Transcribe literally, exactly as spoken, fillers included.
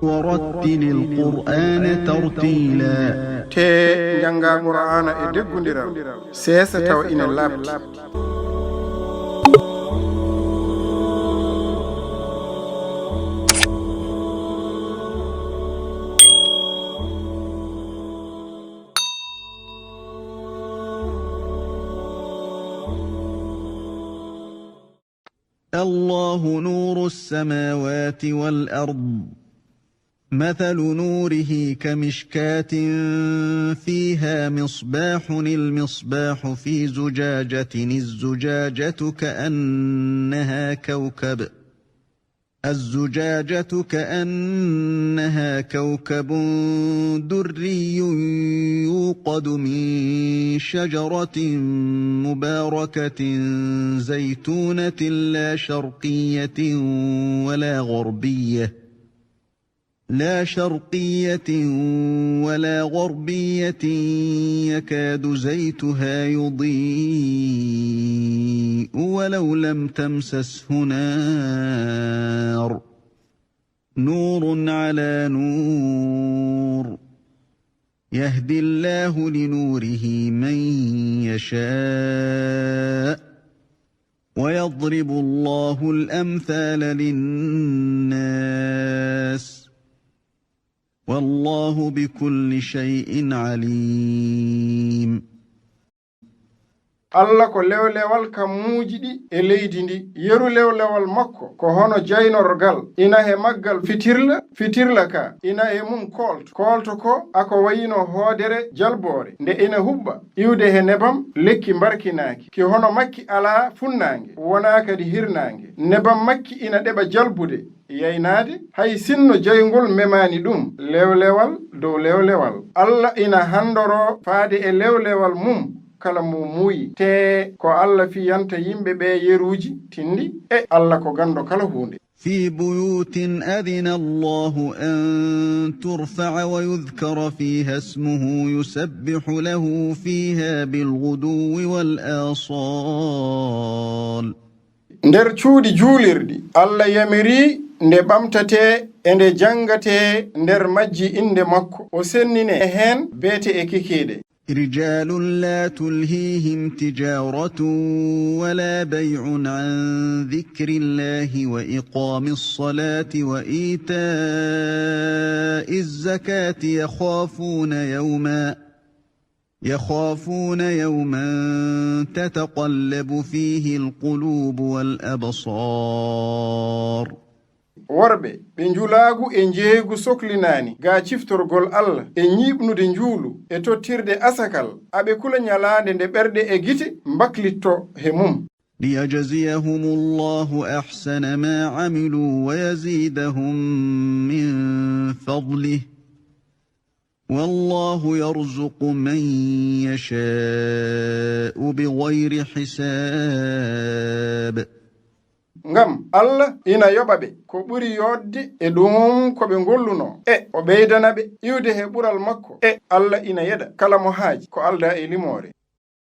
ورتل القرآن ترتيلا. Tee njanngaa Qur'aana e deggundiral, seesa tawa ina laaɓti. الله نور السماوات والأرض. مثل نوره كمشكاة فيها مصباح، المصباح في زجاجة، الزجاجة كأنها كوكب، الزجاجة كأنها كوكب دري يوقد من شجرة مباركة زيتونة لا شرقية ولا غربية، لا شرقية ولا غربية يكاد زيتها يضيء ولو لم تمسسه نار، نور على نور، يهدي الله لنوره من يشاء، ويضرب الله الأمثال للناس، والله بكل شيء عليم. Alla ko lewlewal kammuuji ɗi e leydi ndi. Yeru lewlewal makko ko hono jaynorgal, ina he maggal fitirla, fitirla ka ina e mum koolto. Koolto ko ako wayino hoodere jalboore, nde ina huɓɓa iwde he nebam lekki mbarkinaaki, ki hono makki alaa funnaange, wonaa kadi hirnaange. Nebam makki ina ɗeɓa jalbude, yaynaade, hay sinno jayngol memaani ɗum. Lewlewal dow lewlewal. Alla ina hanndoroo faade e lewlewal mum kala mo muuyi. Tee ko Alla fiyanta yimɓe ɓee yeruuji tinndi, e Alla ko ganndo kala huunde. في بيوت أذن الله أن ترفع ويذكر فيها اسمه يسبح له فيها بالغدو والآصال. Nder cuuɗi juulirɗi, Alla yamiri nde ɓamtatee e nde janngatee nder majji innde makko, o sennine heen beete e kikiiɗe. رجال لا تلهيهم تجارة ولا بيع عن ذكر الله وإقام الصلاة وإيتاء الزكاة يخافون يوما، يخافون يوما تتقلب فيه القلوب والأبصار. Worɓe ɓe njulaagu e njeeygu soklinaani ga ciftorgol Alla e ñiiɓnude njuulu e tottirde asakal, aɓe kula ñalaande nde ɓerɗe e gite mbaklitto he mum. ليجزيهم الله أحسن ما عملوا ويزيدهم من فضله، والله يرزق من يشاء بغير حساب. Ngam Alla ina yoɓa ɓe ko ɓuri yooɗde e ɗum ko ɓe ngollunoo, e o ɓeydana ɓe iwde he ɓural makko, e Alla ina yeɗa kala mo haaji ko aldaa e limoore.